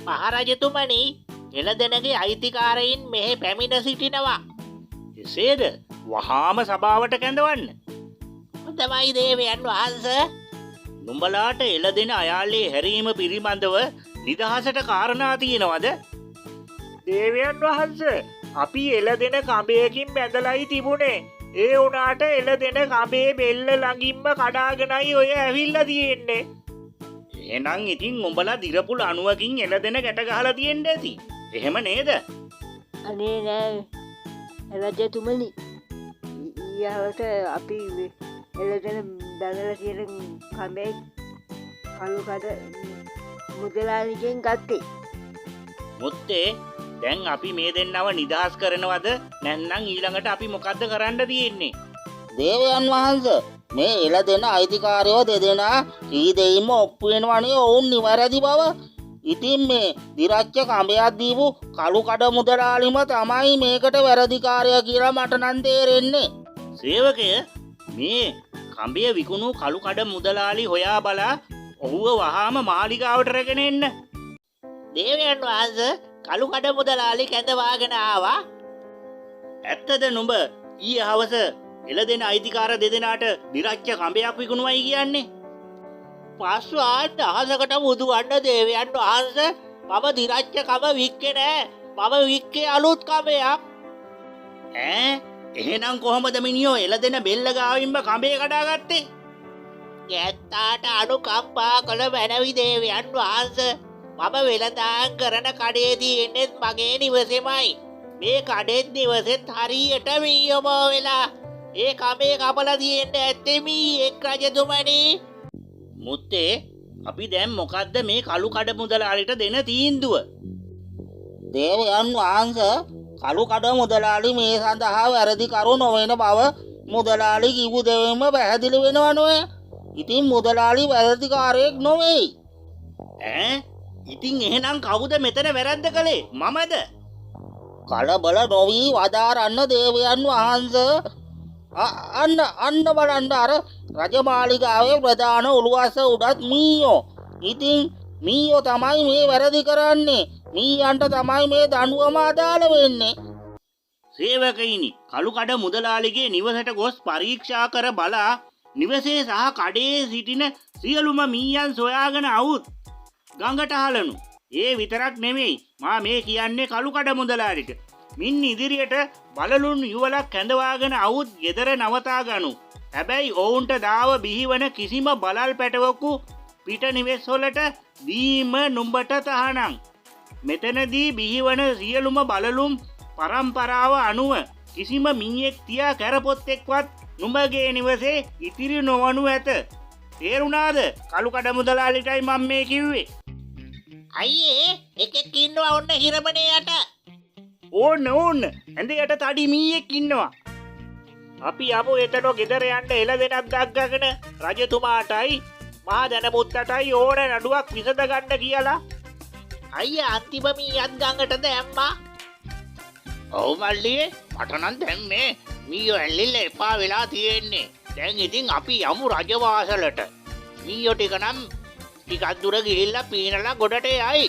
මහරජතුමනි, එළදෙනගේ අයිතිකාරයින් මෙහි පැමිණ සිටිනවා. එසේද? වහාම සභාවට කැඳවන්න. හොඳයි දේවයන් වහන්සේ. නුඹලාට එළදෙන අයාලේ හැරීම පිළිබඳව නිදහසට කාරණා තියෙනවද? දේවයන් වහන්සේ, අපි එළදෙන කඹයකින් බැඳලයි තිබුණේ. ඒ වුණාට එළදෙන කඹේ බෙල්ල ළඟින්ම කඩාගෙනයි ඔය ඇවිල්ලා තියෙන්නේ. එහෙනම් ඉතින් උඹලා දිරපු ලණුවකින් එළදෙන ගැට ගහලා තියෙන්න ඇති. එහෙම නේද? අනේ නෑ රජතුමනි, ඊයවට අපි එළදෙන බැඳලා තියෙන කඹේ කළු කඩ මුදලාලිගෙන් ගත්තේ. මුත්තේ, දැන් අපි මේ දෙන්නව නිදහස් කරනවද නැත්නම් ඊළඟට අපි මොකද්ද කරන්න තියෙන්නේ? දේවයන් වහන්සේ, මේ එළදෙන අයිතිකාරයෝ දෙදෙනා කී දෙයින්ම ඔප්පු වෙනවනේ ඔවුන් නිවැරදි බව. ඉතින් මේ දිරච්ච කඹයක් දීපු කළු කඩ මුදලාලිම තමයි මේකට වැරදිකාරයා කියලා මට නම් තේරෙන්නේ. සේවකය, මේ කඹය විකුණු කළු කඩ මුදලාලි හොයා බලා ඔහුව වහාම මාලිගාවට රැගෙන එන්න. දේවයන් වහන්සේ, කළු කඩ මුදලාලි කැඳවාගෙන ආවා. ඇත්තද නුඹ ඊයේ හවස එළදෙන අයිතිකාර දෙදෙනාට දිරච්ච කඹයක් විකුණුවයි කියන්නේ? පස්වාන් අහසකට මුදුවන්න දේවයන් වහන්සේ, මම දිරච්ච කඹ වික්කේ නෑ. මම වික්කේ අලුත් කඹයක්. ඈ, එහෙනම් කොහොමද මිනිහෝ එළදෙන බෙල්ල ගාවින්ම කඹේ කඩාගත්තේ? ගැත්තාට අනුකම්පා කළ මැනවි දේවයන් වහන්සේ, මම වෙළඳාම් කරන කඩේ තියෙන්නේත් මගේ නිවසේමයි. මේ කඩෙත් නිවසෙත් හරියට මීයෝ බෝ වෙලා. ඒ කඹේ කපලා තියෙන්න ඇත්තේ මීයෙක් රජතුමනි. මුත්තේ, අපි දැන් මොකද්ද මේ කළු කඩ මුදලාලිට දෙන තීන්දුව? දේවයන් වහන්සේ, කළු කඩ මුදලාලි මේ සඳහා වැරදිකරු නොවන බව මුදලාලි කිව්ව දෙවෙන්ම පැහැදිලි වෙනව නොවේ. ඉතින් මුදලාලි වැරදිකාරයෙක් නොවේයි. ඈ, ඉතින් එහෙනම් කවුද මෙතන වැරද්ද කළේ? මමද? කලබල නොවී වදාරන්න දේවයන් වහන්සේ. අන්න අන්න බලන්න, අර රජමාලිගාවේ ප්‍රධාන උළුවස්ස උඩත් මීයෝ. ඉතින් මීයෝ තමයි මේ වැරදි කරන්නේ. මීයන්ට තමයි මේ දඬුවම අදාළ වෙන්නේ. සේවකයිනි, කළු කඩ මුදලාලිගේ නිවසට ගොස් පරීක්ෂා කර බලා නිවසේ සහ කඩේ සිටින සියලුම මීයන් සොයාගෙන අවුත් ගඟට හලනු. ඒ විතරක් නෙමෙයි, මා මේ කියන්නේ කළු කඩ මුදලාලිට. මින් ඉදිරියට බලලුන් යුවලක් කැඳවාගෙන අවුත් ගෙදර නවතා ගනු. හැබැයි ඔවුන්ට දාව බිහිවන කිසිම බලල් පැටවකු පිට නිවෙස්වලට දීම නුඹට තහනම්. මෙතනදී බිහිවන සියලුම බලලුම් පරම්පරාව අනුව කිසිම මීයෙක් තියා කැරපොත්තෙක්වත් නුඹගේ නිවසේ ඉතිරි නොවනු ඇත. තේරුණාද? කළු කඩ මුදලාලිටයි මම මේ කිව්වේ. අයියේ, එකෙක් ඉන්නවා ඔන්න හිරමනේ යට. ඕන්න ඕන්න, ඇඳ යට තඩි මීයෙක් ඉන්නවා. අපි යමු එතන ගෙදර යන්න එළදෙනක් දග්ගගෙන රජතුමාටයි මහා දැනමුත්තටයි ඕන නඩුවක් විසඳ ගන්න කියලා. අයියා, අන්තිම මීයත් ගඟට දැම්මා. ඔව් මල්ලියේ, මට නම් දැන් මේ මීයෝ ඇල්ලිල්ල එපා වෙලා තියෙන්නේ. දැන් ඉතින් අපි යමු රජවාසලට. මීයෝ ටික නම් ටිකක් දුර ගිහිල්ලා පීනලා ගොඩට යයි.